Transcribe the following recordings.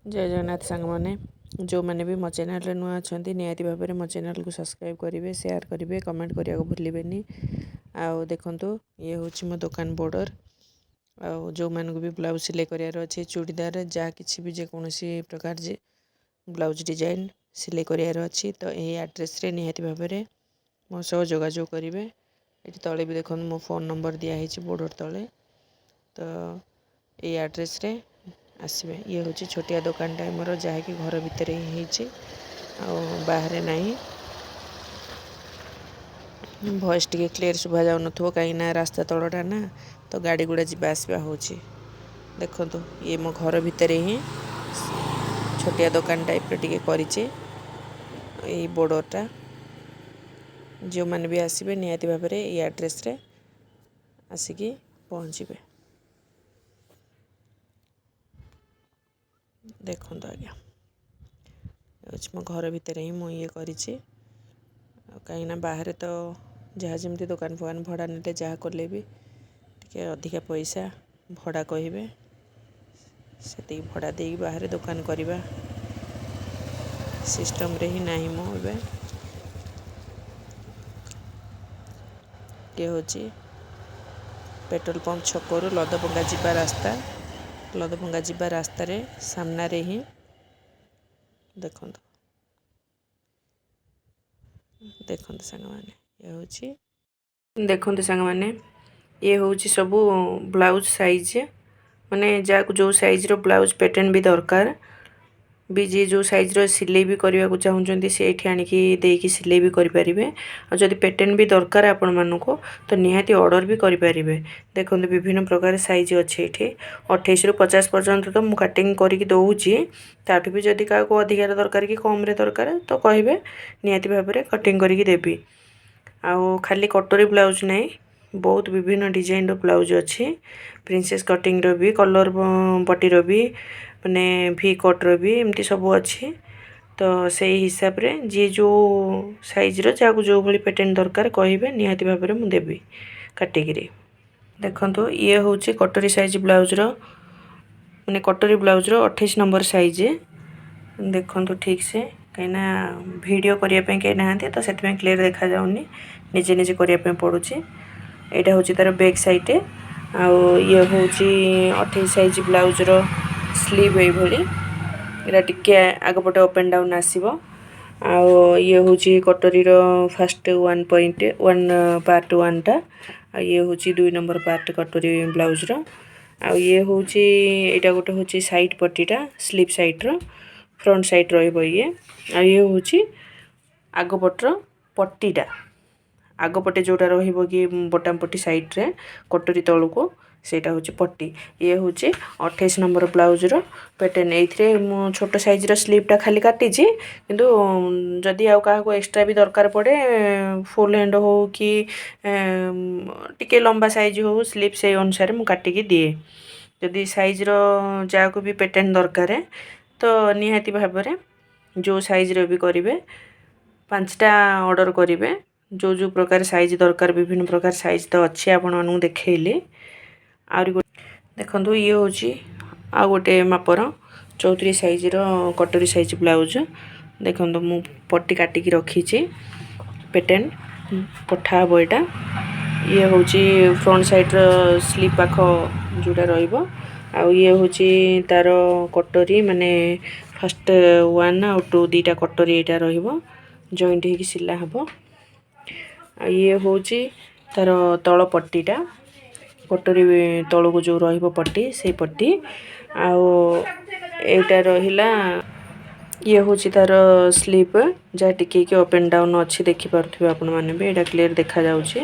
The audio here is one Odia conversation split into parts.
ଜୟ ଜଗନ୍ନାଥ ସାଙ୍ଗମାନେ। ଯେଉଁମାନେ ବି ମୋ ଚ୍ୟାନେଲରେ ନୂଆ ଅଛନ୍ତି, ନିହାତି ଭାବରେ ମୋ ଚ୍ୟାନେଲକୁ ସବସ୍କ୍ରାଇବ୍ କରିବେ, ସେୟାର କରିବେ, କମେଣ୍ଟ କରିବାକୁ ଭୁଲିବେନି। ଆଉ ଦେଖନ୍ତୁ, ଇଏ ହେଉଛି ମୋ ଦୋକାନ ବର୍ଡ଼ର। ଆଉ ଯେଉଁମାନଙ୍କୁ ବି ବ୍ଲାଉଜ୍ ସିଲେଇ କରିବାର ଅଛି, ଚୁଡ଼ିଦାର, ଯାହା କିଛି ବି, ଯେକୌଣସି ପ୍ରକାର ଯେ ବ୍ଲାଉଜ୍ ଡିଜାଇନ୍ ସିଲେଇ କରିବାର ଅଛି, ତ ଏହି ଆଡ୍ରେସ୍ରେ ନିହାତି ଭାବରେ ମୋ ସହ ଯୋଗାଯୋଗ କରିବେ। ଏଠି ତଳେ ବି ଦେଖନ୍ତୁ, ମୋ ଫୋନ୍ ନମ୍ବର ଦିଆହେଇଛି ବର୍ଡ଼ର ତଳେ। ତ ଏଇ ଆଡ୍ରେସ୍ରେ ଆସିବେ। ଇଏ ହେଉଛି ଛୋଟିଆ ଦୋକାନଟା ମୋର, ଯାହାକି ଘର ଭିତରେ ହିଁ ହେଇଛି ଆଉ ବାହାରେ ନାହିଁ। ଭଏସ୍ ଟିକେ କ୍ଲିୟର୍ ଶୁଭା ଯାଉନଥିବ, କାହିଁକିନା ରାସ୍ତା ତଳଟା ନା, ତ ଗାଡ଼ି ଗୁଡ଼ା ଯିବା ଆସିବା ହେଉଛି। ଦେଖନ୍ତୁ, ଇଏ ମୋ ଘର ଭିତରେ ହିଁ ଛୋଟିଆ ଦୋକାନ ଟାଇପ୍ର ଟିକେ କରିଛି ଏଇ ବର୍ଡ଼ରଟା। ଯେଉଁମାନେ ବି ଆସିବେ, ନିହାତି ଭାବରେ ଏଇ ଆଡ୍ରେସ୍ରେ ଆସିକି ପହଞ୍ଚିବେ। ଦେଖନ୍ତୁ ଆଜ୍ଞା, ହେଉଛି ମୋ ଘର ଭିତରେ ହିଁ ମୁଁ ଇଏ କରିଛି। ଆଉ କାହିଁକିନା ବାହାରେ ତ ଯାହା ଯେମିତି ଦୋକାନ ଫୋକାନ ଭଡ଼ା ନେଲେ, ଯାହା କଲେ ବି ଟିକେ ଅଧିକା ପଇସା ଭଡ଼ା କହିବେ। ସେତିକି ଭଡ଼ା ଦେଇକି ବାହାରେ ଦୋକାନ କରିବା ସିଷ୍ଟମ୍ରେ ହିଁ ନାହିଁ ମୁଁ ଏବେ। ଇଏ ହେଉଛି ପେଟ୍ରୋଲ ପମ୍ପ ଛକରୁ ଲଦପଙ୍ଗା ଯିବା ରାସ୍ତା। ଲଦପଙ୍ଗା ଯିବା ରାସ୍ତାରେ ସାମ୍ନାରେ ହିଁ ଦେଖନ୍ତୁ। ଦେଖନ୍ତୁ ସାଙ୍ଗମାନେ, ଇଏ ହେଉଛି, ଦେଖନ୍ତୁ ସାଙ୍ଗମାନେ, ଇଏ ହେଉଛି ସବୁ ବ୍ଲାଉଜ୍ ସାଇଜ୍। ମାନେ ଯାହାକୁ ଯେଉଁ ସାଇଜ୍ର ବ୍ଲାଉଜ୍ ପ୍ୟାଟର୍ନ ବି ଦରକାର ବି, ଯିଏ ଯେଉଁ ସାଇଜ୍ର ସିଲେଇ ବି କରିବାକୁ ଚାହୁଁଛନ୍ତି, ସେ ଏଇଠି ଆଣିକି ଦେଇକି ସିଲେଇ ବି କରିପାରିବେ। ଆଉ ଯଦି ପ୍ୟାଟର୍ନ ବି ଦରକାର ଆପଣମାନଙ୍କୁ, ତ ନିହାତି ଅର୍ଡ଼ର ବି କରିପାରିବେ। ଦେଖନ୍ତୁ, ବିଭିନ୍ନ ପ୍ରକାର ସାଇଜ୍ ଅଛି ଏଇଠି। 28ରୁ 50 ପର୍ଯ୍ୟନ୍ତ ତ ମୁଁ କାଟିଂ କରିକି ଦେଉଛି। ତାଠୁ ବି ଯଦି କାହାକୁ ଅଧିକାର ଦରକାର କି କମ୍ରେ ଦରକାର, ତ କହିବେ, ନିହାତି ଭାବରେ କଟିଂ କରିକି ଦେବି। ଆଉ ଖାଲି କଟୋରୀ ବ୍ଲାଉଜ୍ ନାହିଁ, ବହୁତ ବିଭିନ୍ନ ଡିଜାଇନର ବ୍ଲାଉଜ୍ ଅଛି। ପ୍ରିନ୍ସେସ୍ କଟିଂର ବି, କଲର୍ ପଟିର ବି, ମାନେ ଭି କଟ୍ର ବି, ଏମିତି ସବୁ ଅଛି। ତ ସେଇ ହିସାବରେ ଯିଏ ଯେଉଁ ସାଇଜ୍ର, ଯାହାକୁ ଯେଉଁ ଭଳି ପ୍ୟାଟର୍ନ ଦରକାର କହିବେ, ନିହାତି ଭାବରେ ମୁଁ ଦେବି କାଟିକିରି। ଦେଖନ୍ତୁ, ଇଏ ହେଉଛି କଟୋରୀ ସାଇଜ୍ ବ୍ଲାଉଜ୍ର, ମାନେ କଟୋରୀ ବ୍ଲାଉଜ୍ର 28 ନମ୍ବର ସାଇଜ୍। ଦେଖନ୍ତୁ ଠିକ୍ ସେ, କାହିଁକିନା ଭିଡ଼ିଓ କରିବା ପାଇଁ କେହି ନାହାନ୍ତି, ତ ସେଥିପାଇଁ କ୍ଲିୟର୍ ଦେଖାଯାଉନି, ନିଜେ ନିଜେ କରିବା ପାଇଁ ପଡ଼ୁଛି। ଏଇଟା ହେଉଛି ତା'ର ବ୍ୟାକ୍ ସାଇଡ଼୍। ଆଉ ଇଏ ହେଉଛି 28 ସାଇଜ୍ ବ୍ଲାଉଜ୍ର ସ୍ଲିଭ୍ ଏଇଭଳି। ଏଇଟା ଟିକେ ଆଗପଟେ ଅପ୍ ଆଣ୍ଡ ଡାଉନ୍ ଆସିବ। ଆଉ ଇଏ ହେଉଛି କଟୋରୀର ଫାଷ୍ଟ 1.1 ପାର୍ଟ ୱାନ୍ଟା। ଆଉ ଇଏ ହେଉଛି 2 ନମ୍ବର ପାର୍ଟ କଟୋରୀ ବ୍ଲାଉଜ୍ର। ଆଉ ଇଏ ହେଉଛି, ଏଇଟା ଗୋଟେ ହେଉଛି ସାଇଡ଼୍ ପଟିଟା, ସ୍ଲିଭ୍ ସାଇଡ଼୍ର ଫ୍ରଣ୍ଟ ସାଇଡ଼୍ ରହିବ ଇଏ। ଆଉ ଇଏ ହେଉଛି ଆଗ ପଟର ପଟିଟା, ଆଗ ପଟେ ଯେଉଁଟା ରହିବ କି ବଟାମ ପଟି ସାଇଡ଼୍ରେ କଟୋରୀ ତଳକୁ, ସେଇଟା ହେଉଛି ପଟି। ଇଏ ହେଉଛି 28 ନମ୍ବର ବ୍ଲାଉଜ୍ର ପ୍ୟାଟର୍ନ। ଏଇଥିରେ ମୁଁ ଛୋଟ ସାଇଜ୍ର ସ୍ଲିଭ୍ଟା ଖାଲି କାଟିଛି, କିନ୍ତୁ ଯଦି ଆଉ କାହାକୁ ଏକ୍ସଟ୍ରା ବି ଦରକାର ପଡ଼େ, ଫୁଲ୍ ହ୍ୟାଣ୍ଡ ହଉ କି ଟିକେ ଲମ୍ବା ସାଇଜ୍ ହଉ ସ୍ଲିଭ୍, ସେଇ ଅନୁସାରେ ମୁଁ କାଟିକି ଦିଏ। ଯଦି ସାଇଜ୍ର ଯାହାକୁ ବି ପ୍ୟାଟର୍ନ ଦରକାର, ତ ନିହାତି ଭାବରେ ଯେଉଁ ସାଇଜ୍ର ବି କରିବେ, 5ଟା ଅର୍ଡ଼ର କରିବେ, ଯେଉଁ ଯେଉଁ ପ୍ରକାର ସାଇଜ୍ ଦରକାର। ବିଭିନ୍ନ ପ୍ରକାର ସାଇଜ୍ ତ ଅଛି, ଆପଣମାନଙ୍କୁ ଦେଖେଇଲି। ଆହୁରି ଦେଖନ୍ତୁ, ଇଏ ହେଉଛି ଆଉ ଗୋଟେ ମାପର 34 ସାଇଜ୍ର କଟୋରୀ ସାଇଜ୍ ବ୍ଲାଉଜ୍। ଦେଖନ୍ତୁ, ମୁଁ ପଟି କାଟିକି ରଖିଛି, ପ୍ୟାଟର୍ନ ପଠା ହେବ ଏଇଟା। ଇଏ ହେଉଛି ଫ୍ରଣ୍ଟ ସାଇଡ଼୍ର ସ୍ଲିଭ୍ ପାଖ ଯେଉଁଟା ରହିବ। ଆଉ ଇଏ ହେଉଛି ତା'ର କଟୋରୀ, ମାନେ ଫାଷ୍ଟ ୱାନ୍ ଆଉ ଟୁ, ଦୁଇଟା କଟୋରୀ ଏଇଟା ରହିବ, ଜଏଣ୍ଟ ହେଇକି ସିଲା ହେବ। ଆଉ ଇଏ ହେଉଛି ତା'ର ତଳ ପଟିଟା, କଟୋରୀ ତଳକୁ ଯେଉଁ ରହିବ ପଟି, ସେଇ ପଟି। ଆଉ ଏଇଟା ରହିଲା, ଇଏ ହେଉଛି ତା'ର ସ୍ଲିଭ୍, ଯାହା ଟିକେ ଅପ୍ ଆଣ୍ଡ ଡାଉନ୍ ଅଛି। ଦେଖିପାରୁଥିବେ ଆପଣମାନେ ବି, ଏଇଟା କ୍ଲିୟର୍ ଦେଖାଯାଉଛି।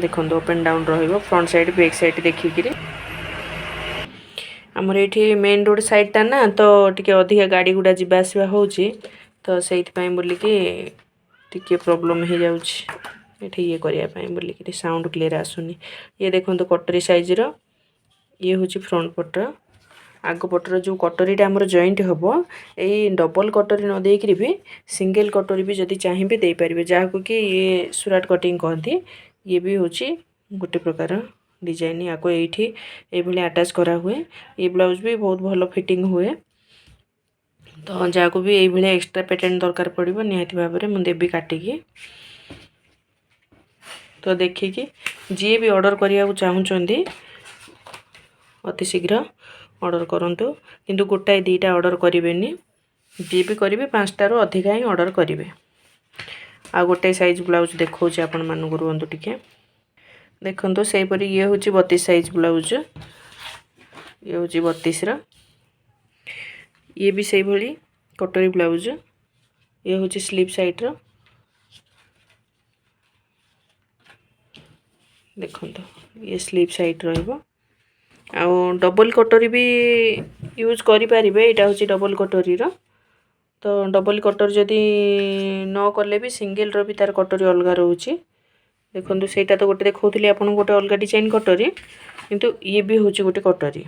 ଦେଖନ୍ତୁ, ଅପ୍ ଆଣ୍ଡ ଡାଉନ୍ ରହିବ ଫ୍ରଣ୍ଟ ସାଇଡ଼୍, ବ୍ୟାକ୍ ସାଇଡ଼୍ ଦେଖିକିରି। ଆମର ଏଇଠି ମେନ୍ ରୋଡ଼ ସାଇଡ଼୍ଟା ନା, ତ ଟିକେ ଅଧିକା ଗାଡ଼ି ଗୁଡ଼ା ଯିବା ଆସିବା ହେଉଛି, ତ ସେଇଥିପାଇଁ ବୋଲିକି ଟିକେ ପ୍ରୋବ୍ଲେମ୍ ହେଇଯାଉଛି ଏଠି ଇଏ କରିବା ପାଇଁ ବୋଲିକିରି, ସାଉଣ୍ଡ କ୍ଲିୟର୍ ଆସୁନି। ଇଏ ଦେଖନ୍ତୁ କଟୋରୀ ସାଇଜ୍ର, ଇଏ ହେଉଛି ଫ୍ରଣ୍ଟ ପଟର। ଆଗ ପଟର ଯେଉଁ କଟୋରୀଟା ଆମର ଜଏଣ୍ଟ ହେବ, ଏଇ ଡବଲ୍ କଟୋରୀ ନ ଦେଇକିରି ବି ସିଙ୍ଗଲ୍ କଟୋରୀ ବି ଯଦି ଚାହିଁବେ ଦେଇପାରିବେ, ଯାହାକୁ କି ଇଏ ସୁରାଟ କଟିଂ କହନ୍ତି। ଇଏ ବି ହେଉଛି ଗୋଟେ ପ୍ରକାର ଡିଜାଇନ୍। ୟାକୁ ଏଇଠି ଏଇଭଳି ଆଟାଚ୍ କରାହୁଏ। ଏ ବ୍ଲାଉଜ୍ ବି ବହୁତ ଭଲ ଫିଟିଂ ହୁଏ। ତ ଯାହାକୁ ବି ଏଇଭଳିଆ ଏକ୍ସଟ୍ରା ପ୍ୟାଟର୍ନ ଦରକାର ପଡ଼ିବ, ନିହାତି ଭାବରେ ମୁଁ ଦେବି କାଟିକି। ତ ଦେଖିକି ଯିଏ ବି ଅର୍ଡ଼ର କରିବାକୁ ଚାହୁଁଛନ୍ତି, ଅତି ଶୀଘ୍ର ଅର୍ଡ଼ର କରନ୍ତୁ। କିନ୍ତୁ ଗୋଟାଏ ଦୁଇଟା ଅର୍ଡ଼ର କରିବେନି, ଯିଏ ବି କରିବେ 5ଟାରୁ ଅଧିକା ହିଁ ଅର୍ଡ଼ର କରିବେ। ଆଉ ଗୋଟେ ସାଇଜ୍ ବ୍ଲାଉଜ୍ ଦେଖାଉଛି ଆପଣମାନଙ୍କୁ, ରୁହନ୍ତୁ ଟିକେ। ଦେଖନ୍ତୁ, ସେହିପରି ଇଏ ହେଉଛି 32 ସାଇଜ୍ ବ୍ଲାଉଜ୍। ଇଏ ହେଉଛି 32ର। ଇଏ ବି ସେଇଭଳି କଟୋରୀ ବ୍ଲାଉଜ୍। ଇଏ ହେଉଛି ସ୍ଲିଭ୍ ସାଇଡ଼୍ର। ଦେଖନ୍ତୁ, ଇଏ ସ୍ଲିଭ୍ ସାଇଡ଼୍ ରହିବ। ଆଉ ଡବଲ୍ କଟୋରୀ ବି ୟୁଜ୍ କରିପାରିବେ। ଏଇଟା ହେଉଛି ଡବଲ୍ କଟୋରୀର। ତ ଡବଲ୍ କଟୋରୀ ଯଦି ନ କଲେ ବି ସିଙ୍ଗଲର ବି ତା'ର କଟୋରୀ ଅଲଗା ରହୁଛି। ଦେଖନ୍ତୁ, ସେଇଟା ତ ଗୋଟେ ଦେଖାଉଥିଲି ଆପଣଙ୍କୁ ଗୋଟେ ଅଲଗା ଡିଜାଇନ୍ କଟୋରୀ, କିନ୍ତୁ ଇଏ ବି ହେଉଛି ଗୋଟେ କଟୋରୀ,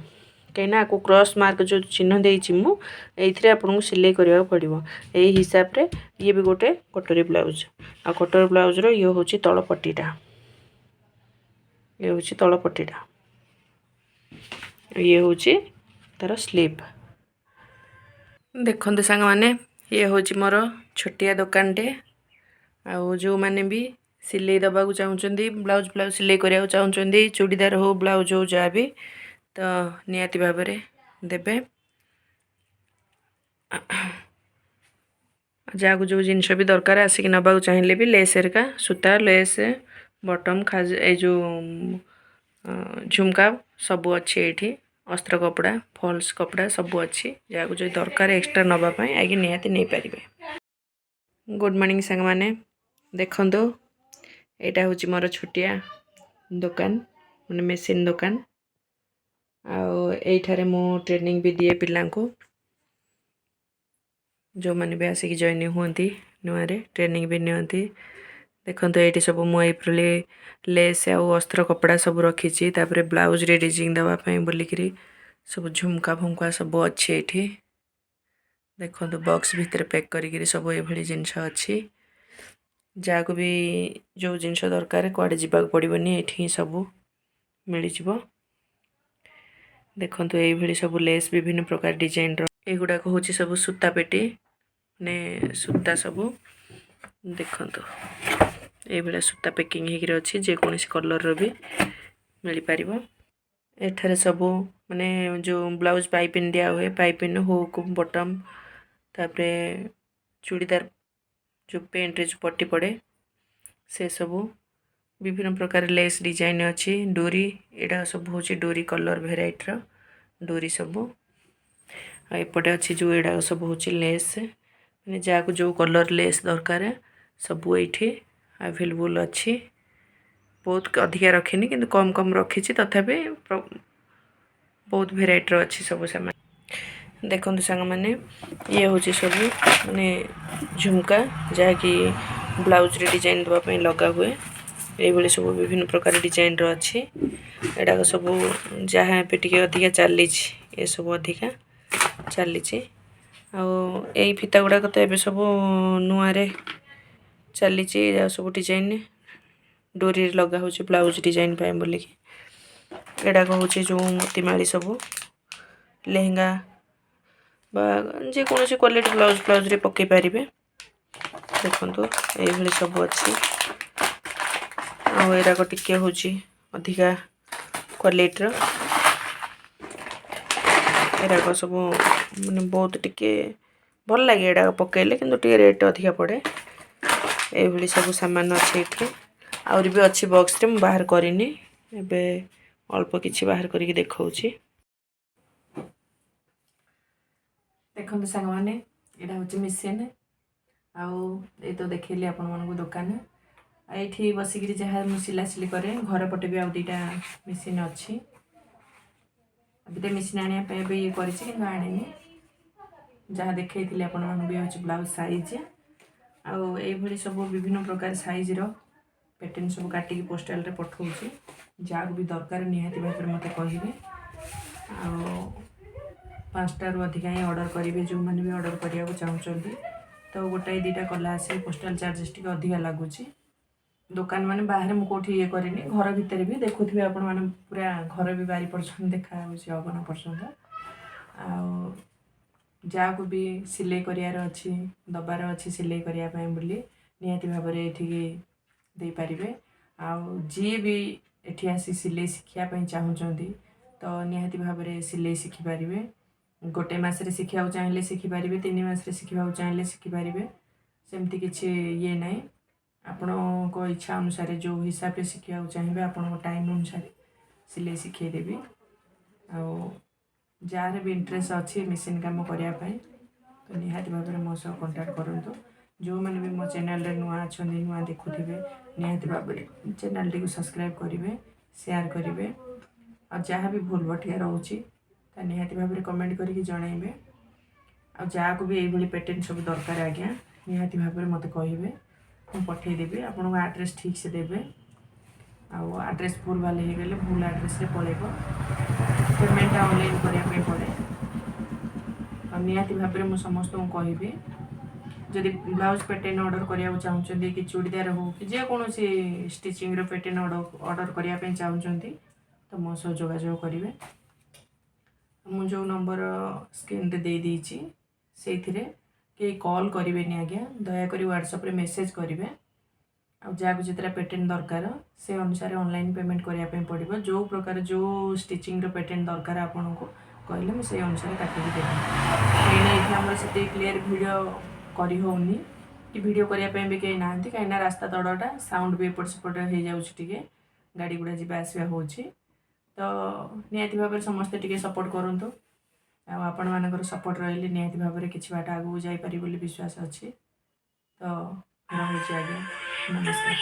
କାହିଁକିନା ଆକୁ କ୍ରସ୍ ମାର୍କ ଯେଉଁ ଚିହ୍ନ ଦେଇଛି ମୁଁ, ଏଇଥିରେ ଆପଣଙ୍କୁ ସିଲେଇ କରିବାକୁ ପଡ଼ିବ ଏଇ ହିସାବରେ। ଇଏ ବି ଗୋଟେ କଟୋରୀ ବ୍ଲାଉଜ୍। ଆଉ କଟୋରୀ ବ୍ଲାଉଜ୍ର ଇଏ ହେଉଛି ତଳ ପଟିଟା। ଇଏ ହେଉଛି ତଳ ପଟିଟା, ଇଏ ହେଉଛି ତା'ର ସ୍ଲିଭ୍। ଦେଖନ୍ତୁ ସାଙ୍ଗମାନେ, ଇଏ ହେଉଛି ମୋର ଛୋଟିଆ ଦୋକାନଟେ। ଆଉ ଯେଉଁମାନେ ବି ସିଲେଇ ଦେବାକୁ ଚାହୁଁଛନ୍ତି, ବ୍ଲାଉଜ୍ ଫ୍ଲାଉଜ୍ ସିଲେଇ କରିବାକୁ ଚାହୁଁଛନ୍ତି, ଚୁଡ଼ିଦାର ହଉ, ବ୍ଲାଉଜ୍ ହଉ, ଯାହା ବି, ତ ନିହାତି ଭାବରେ ଦେବେ। ଯାହାକୁ ଯେଉଁ ଜିନିଷ ବି ଦରକାର, ଆସିକି ନେବାକୁ ଚାହିଁଲେ ବି, ଲେସ୍ ହେରିକା, ସୂତା, ଲେସ୍, ବଟମ୍, ଖାଜ, ଏଇ ଯେଉଁ ଝୁମକା ସବୁ ଅଛି ଏଇଠି। ଅସ୍ତ୍ର କପଡ଼ା, ଫଲ୍ସ କପଡ଼ା ସବୁ ଅଛି। ଯାହାକୁ ଯଦି ଦରକାର ଏକ୍ସଟ୍ରା ନେବା ପାଇଁ, ଆଗେ ନିହାତି ନେଇପାରିବେ। ଗୁଡ଼୍ ମର୍ଣ୍ଣିଂ ସାଙ୍ଗମାନେ। ଦେଖନ୍ତୁ, ଏଇଟା ହେଉଛି ମୋର ଛୋଟିଆ ଦୋକାନ, ମାନେ ମେସିନ୍ ଦୋକାନ। ଆଉ ଏଇଠାରେ ମୁଁ ଟ୍ରେନିଂ ବି ଦିଏ ପିଲାଙ୍କୁ। ଯେଉଁମାନେ ବି ଆସିକି ଜଏନିଂ ହୁଅନ୍ତି ନୂଆରେ, ଟ୍ରେନିଂ ବି ନିଅନ୍ତି। ଦେଖନ୍ତୁ, ଏଇଠି ସବୁ ମୁଁ ଏଇଭଳି ଲେସ୍ ଆଉ ଅସ୍ତ୍ର କପଡ଼ା ସବୁ ରଖିଛି। ତାପରେ ବ୍ଲାଉଜରେ ଡିଜାଇନ୍ ଦେବା ପାଇଁ ବୋଲିକିରି ସବୁ ଝୁମକା ଫୁମକା ସବୁ ଅଛି ଏଇଠି। ଦେଖନ୍ତୁ, ବକ୍ସ ଭିତରେ ପ୍ୟାକ୍ କରିକିରି ସବୁ ଏଇଭଳି ଜିନିଷ ଅଛି। ଯାହାକୁ ବି ଯେଉଁ ଜିନିଷ ଦରକାର, କୁଆଡ଼େ ଯିବାକୁ ପଡ଼ିବନି, ଏଇଠି ହିଁ ସବୁ ମିଳିଯିବ। ଦେଖନ୍ତୁ, ଏଇଭଳି ସବୁ ଲେସ୍ ବିଭିନ୍ନ ପ୍ରକାର ଡିଜାଇନର। ଏଗୁଡ଼ାକ ହେଉଛି ସବୁ ସୂତା ପେଟି, ମାନେ ସୂତା ସବୁ। ଦେଖନ୍ତୁ, ଏଇଭଳିଆ ସୂତା ପ୍ୟାକିଂ ହେଇକିରି ଅଛି। ଯେକୌଣସି କଲର୍ର ବି ମିଳିପାରିବ। ଏଠାରେ ସବୁ ମାନେ ଯେଉଁ ବ୍ଲାଉଜ୍ ପାଇପିନ୍ ଦିଆ ହୁଏ, ପାଇପିନ୍, ହୁକ୍, ବଟମ୍, ତାପରେ ଚୁଡ଼ିଦାର ଯେଉଁ ପେଣ୍ଟରେ ଯେଉଁ ପଟି ପଡ଼େ, ସେସବୁ ବିଭିନ୍ନ ପ୍ରକାର ଲେସ୍ ଡିଜାଇନ୍ ଅଛି। ଡୋରି, ଏଇଟା ସବୁ ହେଉଛି ଡୋରି, କଲର୍ ଭେରାଇଟିର ଡୋରି ସବୁ। ଆଉ ଏପଟେ ଅଛି ଯେଉଁ ଏଇଟା ସବୁ ହେଉଛି ଲେସ୍, ମାନେ ଯାହାକୁ ଯେଉଁ କଲର୍ ଲେସ୍ ଦରକାର, ସବୁ ଏଇଠି ଆଭେଲେବୁଲ୍ ଅଛି। ବହୁତ ଅଧିକା ରଖିନି, କିନ୍ତୁ କମ୍ କମ୍ ରଖିଛି। ତଥାପି ବହୁତ ଭେରାଇଟିର ଅଛି ସବୁ ସାମାନ। ଦେଖନ୍ତୁ ସାଙ୍ଗମାନେ, ଇଏ ହେଉଛି ସବୁ ମାନେ ଝୁମକା, ଯାହାକି ବ୍ଲାଉଜରେ ଡିଜାଇନ୍ ଦେବା ପାଇଁ ଲଗା ହୁଏ। ଏଇଭଳି ସବୁ ବିଭିନ୍ନ ପ୍ରକାର ଡିଜାଇନର ଅଛି। ଏଗୁଡ଼ାକ ସବୁ ଯାହା ଏବେ ଟିକେ ଅଧିକା ଚାଲିଛି, ଏସବୁ ଅଧିକା ଚାଲିଛି। ଆଉ ଏଇ ଫିତା ଗୁଡ଼ାକ ତ ଏବେ ସବୁ ନୂଆରେ ଚାଲିଛି। ଆଉ ସବୁ ଡିଜାଇନ୍ ଡୋରିରେ ଲଗା ହେଉଛି ବ୍ଲାଉଜ ଡିଜାଇନ୍ ପାଇଁ ବୋଲିକି। ଏଗୁଡ଼ାକ ହେଉଛି ଯେଉଁ ମୋତିମାଳି ସବୁ, ଲେହେଙ୍ଗା ବା ଯେକୌଣସି କ୍ୱାଲିଟି ବ୍ଲାଉଜ ଫ୍ଲାଉଜରେ ପକାଇ ପାରିବେ। ଦେଖନ୍ତୁ, ଏଇଭଳି ସବୁ ଅଛି। ଆଉ ଏରାକ ଟିକେ ହେଉଛି ଅଧିକା କ୍ୱାଲିଟିର। ଏରାକ ସବୁ ମାନେ ବହୁତ ଟିକେ ଭଲ ଲାଗେ ଏଗୁଡ଼ାକ ପକାଇଲେ, କିନ୍ତୁ ଟିକେ ରେଟ୍ ଅଧିକା ପଡ଼େ। ଏଇଭଳି ସବୁ ସାମାନ ଅଛି ଏଇଠି। ଆହୁରି ବି ଅଛି ବକ୍ସରେ, ମୁଁ ବାହାର କରିନି। ଏବେ ଅଳ୍ପ କିଛି ବାହାର କରିକି ଦେଖାଉଛି। ଦେଖନ୍ତୁ ସାଙ୍ଗମାନେ, ଏଇଟା ହେଉଛି ମେସିନ୍। ଆଉ ଏଇ ତ ଦେଖେଇଲି ଆପଣମାନଙ୍କୁ ଦୋକାନ। ଆଉ ଏଇଠି ବସିକିରି ଯାହା ମୁଁ ସିଲାସିଲି କରେ। ଘର ପଟେ ବି ଆଉ ଦୁଇଟା ମେସିନ୍ ଅଛି। ଦୁଇଟା ମେସିନ୍ ଆଣିବା ପାଇଁ ଏବେ ଇଏ କରିଛି, କିନ୍ତୁ ଆଣିନି। ଯାହା ଦେଖେଇଥିଲି ଆପଣମାନଙ୍କୁ ବି ହେଉଛି ବ୍ଲାଉଜ୍ ସାଇଜ୍। ଆଉ ଏଇଭଳି ସବୁ ବିଭିନ୍ନ ପ୍ରକାର ସାଇଜ୍ର ପ୍ୟାଟର୍ନ ସବୁ କାଟିକି ପୋଷ୍ଟାଲରେ ପଠାଉଛି। ଯାହାକୁ ବି ଦରକାର, ନିହାତି ଭାବରେ ମୋତେ କହିବେ। ଆଉ 5ଟାରୁ ଅଧିକା ହିଁ ଅର୍ଡ଼ର କରିବେ, ଯେଉଁମାନେ ବି ଅର୍ଡ଼ର କରିବାକୁ ଚାହୁଁଛନ୍ତି। ତ ଗୋଟାଏ ଦୁଇଟା କଲା ଆସିକି ପୋଷ୍ଟାଲ ଚାର୍ଜେସ୍ ଟିକେ ଅଧିକା ଲାଗୁଛି। ଦୋକାନ ମାନେ ବାହାରେ ମୁଁ କେଉଁଠି ଇଏ କରିନି। ଘର ଭିତରେ ବି ଦେଖୁଥିବେ ଆପଣମାନେ, ପୁରା ଘର ବି ବାରି ପର୍ଯ୍ୟନ୍ତ ଦେଖାହେଉଛି, ଅଗଣା ପର୍ଯ୍ୟନ୍ତ। ଆଉ ଯାହାକୁ ବି ସିଲେଇ କରିବାର ଅଛି, ଦେବାର ଅଛି ସିଲେଇ କରିବା ପାଇଁ ବୋଲି, ନିହାତି ଭାବରେ ଏଠିକି ଦେଇପାରିବେ। ଆଉ ଯିଏ ବି ଏଠି ଆସି ସିଲେଇ ଶିଖିବା ପାଇଁ ଚାହୁଁଛନ୍ତି, ତ ନିହାତି ଭାବରେ ସିଲେଇ ଶିଖିପାରିବେ। ଗୋଟେ ମାସରେ ଶିଖିବାକୁ ଚାହିଁଲେ ଶିଖିପାରିବେ, 3 ମାସରେ ଶିଖିବାକୁ ଚାହିଁଲେ ଶିଖିପାରିବେ। ସେମିତି କିଛି ଇଏ ନାହିଁ। ଆପଣଙ୍କ ଇଚ୍ଛା ଅନୁସାରେ, ଯେଉଁ ହିସାବରେ ଶିଖିବାକୁ ଚାହିଁବେ, ଆପଣଙ୍କ ଟାଇମ୍ ଅନୁସାରେ ସିଲେଇ ଶିଖେଇଦେବି। ଆଉ ଯାହାର ବି ଇଣ୍ଟରେଷ୍ଟ ଅଛି ମେସିନ୍ କାମ କରିବା ପାଇଁ, ତ ନିହାତି ଭାବରେ ମୋ ସହ କଣ୍ଟାକ୍ଟ କରନ୍ତୁ। ଯେଉଁମାନେ ବି ମୋ ଚ୍ୟାନେଲରେ ନୂଆ ଅଛନ୍ତି, ନୂଆ ଦେଖୁଥିବେ, ନିହାତି ଭାବରେ ଚ୍ୟାନେଲଟିକୁ ସବସ୍କ୍ରାଇବ୍ କରିବେ, ସେୟାର କରିବେ। ଆଉ ଯାହା ବି ଭୁଲ ଭଟିକା ରହୁଛି, ତା ନିହାତି ଭାବରେ କମେଣ୍ଟ କରିକି ଜଣାଇବେ। ଆଉ ଯାହାକୁ ବି ଏଇଭଳି ପ୍ୟାଟର୍ନ ସବୁ ଦରକାର ଆଜ୍ଞା, ନିହାତି ଭାବରେ ମୋତେ କହିବେ, ମୁଁ ପଠାଇଦେବି। ଆପଣଙ୍କ ଆଡ୍ରେସ୍ ଠିକ୍ ସେ ଦେବେ। ଆଉ ଆଡ୍ରେସ୍ ଭୁଲ ଭାଲ ହେଇଗଲେ ଭୁଲ ଆଡ୍ରେସ୍ରେ ପଳେଇବ। ପେମେଣ୍ଟଟା ଅନଲାଇନ୍ କରିବା ପାଇଁ ପଡ଼େ। ଆଉ ନିହାତି ଭାବରେ ମୁଁ ସମସ୍ତଙ୍କୁ କହିବି, ଯଦି ବ୍ଲାଉଜ୍ ପ୍ୟାଟର୍ନ ଅର୍ଡ଼ର କରିବାକୁ ଚାହୁଁଛନ୍ତି କି ଚୁଡ଼ିଦାର ହେଉ କି ଯେକୌଣସି ଷ୍ଟିଚିଂର ପ୍ୟାଟର୍ନ ଅର୍ଡ଼ର କରିବା ପାଇଁ ଚାହୁଁଛନ୍ତି, ତ ମୋ ସହ ଯୋଗାଯୋଗ କରିବେ। ମୁଁ ଯେଉଁ ନମ୍ବର ସ୍କ୍ରିନ୍ରେ ଦେଇଦେଇଛି, ସେଇଥିରେ କେହି କଲ୍ କରିବେନି ଆଜ୍ଞା, ଦୟାକରି ହ୍ୱାଟ୍ସଆପ୍ରେ ମେସେଜ୍ କରିବେ। ଆଉ ଯାହାକୁ ଯେତେଟା ପ୍ୟାଟର୍ନ ଦରକାର, ସେ ଅନୁସାରେ ଅନଲାଇନ୍ ପେମେଣ୍ଟ କରିବା ପାଇଁ ପଡ଼ିବ। ଯେଉଁ ପ୍ରକାର, ଯେଉଁ ଷ୍ଟିଚିଂର ପ୍ୟାଟର୍ନ ଦରକାର ଆପଣଙ୍କୁ କହିଲେ, ମୁଁ ସେଇ ଅନୁସାରେ କାଟିକି ଦେବି। କାହିଁକିନା ଏଇଠି ଆମର ସେତିକି କ୍ଲିୟର ଭିଡ଼ିଓ କରି ହେଉନି କି ଭିଡ଼ିଓ କରିବା ପାଇଁ ବି କେହି ନାହାନ୍ତି। କାହିଁକିନା ରାସ୍ତା ତଡ଼ଟା, ସାଉଣ୍ଡ ବି ଏପଟ ସେପଟ ହେଇଯାଉଛି ଟିକେ, ଗାଡ଼ି ଗୁଡ଼ା ଯିବା ଆସିବା ହେଉଛି। ତ ନିହାତି ଭାବରେ ସମସ୍ତେ ଟିକେ ସପୋର୍ଟ କରନ୍ତୁ। ଆଉ ଆପଣମାନଙ୍କର ସପୋର୍ଟ ରହିଲେ ନିହାତି ଭାବରେ କିଛି ବାଟ ଆଗକୁ ଯାଇପାରିବି ବୋଲି ବିଶ୍ୱାସ ଅଛି। ତ ରହୁଛି ଆଜ୍ଞା, ନମସ୍କାର।